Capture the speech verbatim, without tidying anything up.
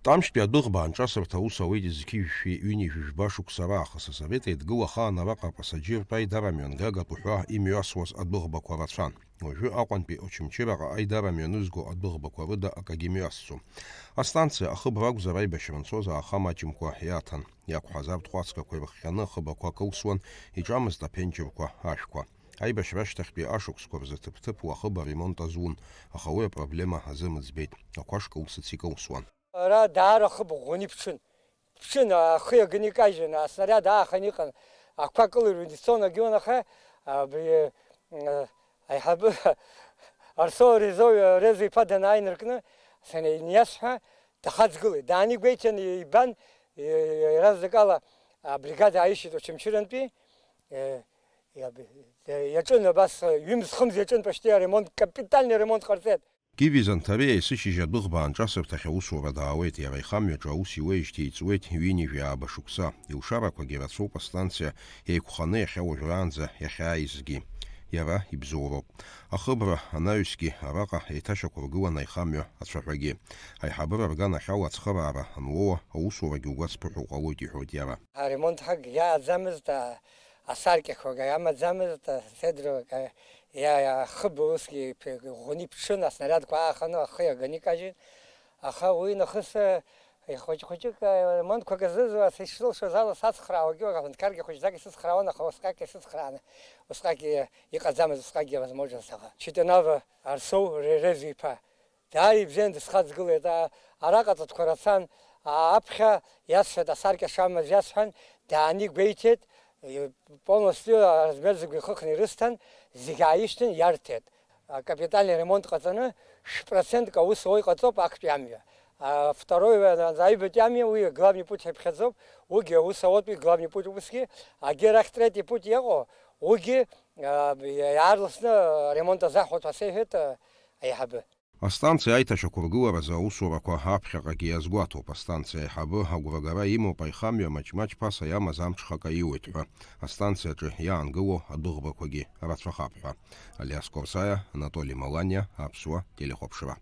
Тамшьтәи адәыӷба аанҿасырҭа аус ауеит зқьи жәшәи ҩынҩажәи жәба шықәса раахыс. Асовет Еидгыла ахаан араҟа апасаџьыртә аидара мҩангагатә уҳәа имҩасуаз адәыӷбақәа рацәан. Уажәы Аҟәантәи Очамчыраҟа аидара мҩанызго адәыӷбақәа рыда акагьы мҩасӡом. Астанциа ахыбра акәзар, аибашьра анцоз ааха маҷымкәа иаҭан. Иақәҳаз арҭ хәацқәақәа ирыхҟьаны ахыбрақәа кылсуан, иҿамызт аԥенџьырқәа, ашәқәа. Аибашьра ашьҭахьтәи ашықәсқәа рзы ҭыԥ-ҭыԥуа ахыб аремонт азун, аха уи апроблема азымыӡбеит, ақәа шкылсыц икылсуан. Ара даара ахыб ӷәӷәаны иԥҽын. Иԥҽын, ахы иаганы икажьын, аснариад ааханы иҟан, ақәа кылырҩын, ицон, агьон, аха абри, э, аиҳабы Арсоу Резо-, Резо-иԥа данааиныркны, саниасҳәа, дахаҵгылеит. Даанигәеиҭан, ибан, иаразнакала абригада ааишьеит Очамчырантәи, э, иаб-, иаҿын абас, ҩымз-хымз иаҿын, почти аремонт, капитальный ремонт ҟарҵеит. Киви Занҭариа есышьыжь адәыӷба аанҿасырҭахь аусура даауеит, иара ихамҩаҿы аус иуеижьҭеи иҵуеит ҩынҩажәи ааба шықәса. Илшарақәагьы рацәоуп астанциа еиқәханы иахьа уажәраанӡа иахьааизгьы. Иара ибзоуроуп. Ахыбра анаҩсгьы араҟа еиҭашьақәыргылан аихамҩа ацәаҳәагьы. Аиҳабыра рганахьала ацхыраара анлоуа, аусурагьы угәацԥыҳәо уҟалоит, иҳәоит иара. Аремонт ҳәагь иааӡамызт, а, асаркьақәагь амаӡамызт, а, седрогь, а, иа-, иа-, ахыб усгьы иԥ-, ӷәӷәаны иԥҽын, аснариадқәа ааханы ахы иаганы икажьын. Аха уи нахыс, а, хәыҷ-хәыҷык, а, ремонтқәак азызуа, са ишсылшоз ала сацхраауагьы, аҳәынҭқаргьы хәыҷӡак исыцхраауан, аха усҟак исыцхрааны, усҟак и-, иҟаӡамыз, усҟакгьы авозможность аха. Читанава Арсоу Ре-, Резо-иԥа. Даара ибзиан дысхаҵгылеит. А-, араҟа ҵатәқәа рацәан. А-, аԥхьа иасҳәеит, асаркьа шамаз иасҳәан, даанигәеиҭеит, и-, полностью аразмер зегьы ихыхны ирысҭан, зегь ааишьҭын, иарҭеит. А, капитальный ремонт ҟаҵаны, шә-процентк аус уа иҟаҵоуп актәи амҩа. А, второй, а, аҩбатәи амҩа, уи главный путь ҳаиԥхьаӡоуп, уигьы аус ауатәи главный путь усгьы, агьи арахь третий путь иҟоу, уигьы, а, иаарласны аремонт азаҳуеит ҳәа сеиҳәеит, а, аиҳабы. Астанциа аиҭашьақәыргыларазы аусурақәа аԥхьаҟагьы иазгәаҭоуп. Астанциа аиҳабы агәрагара имоуп аихамҩа маҷ-маҷ ԥаса иамаз амҽхак аиуеит ҳәа, астанциаҿы иаангыло адәыӷбақәагьы рацәахап ҳәа. Алиас Корсаиа, Анатоли Маланиа, Аԥсуа телехәаԥшра.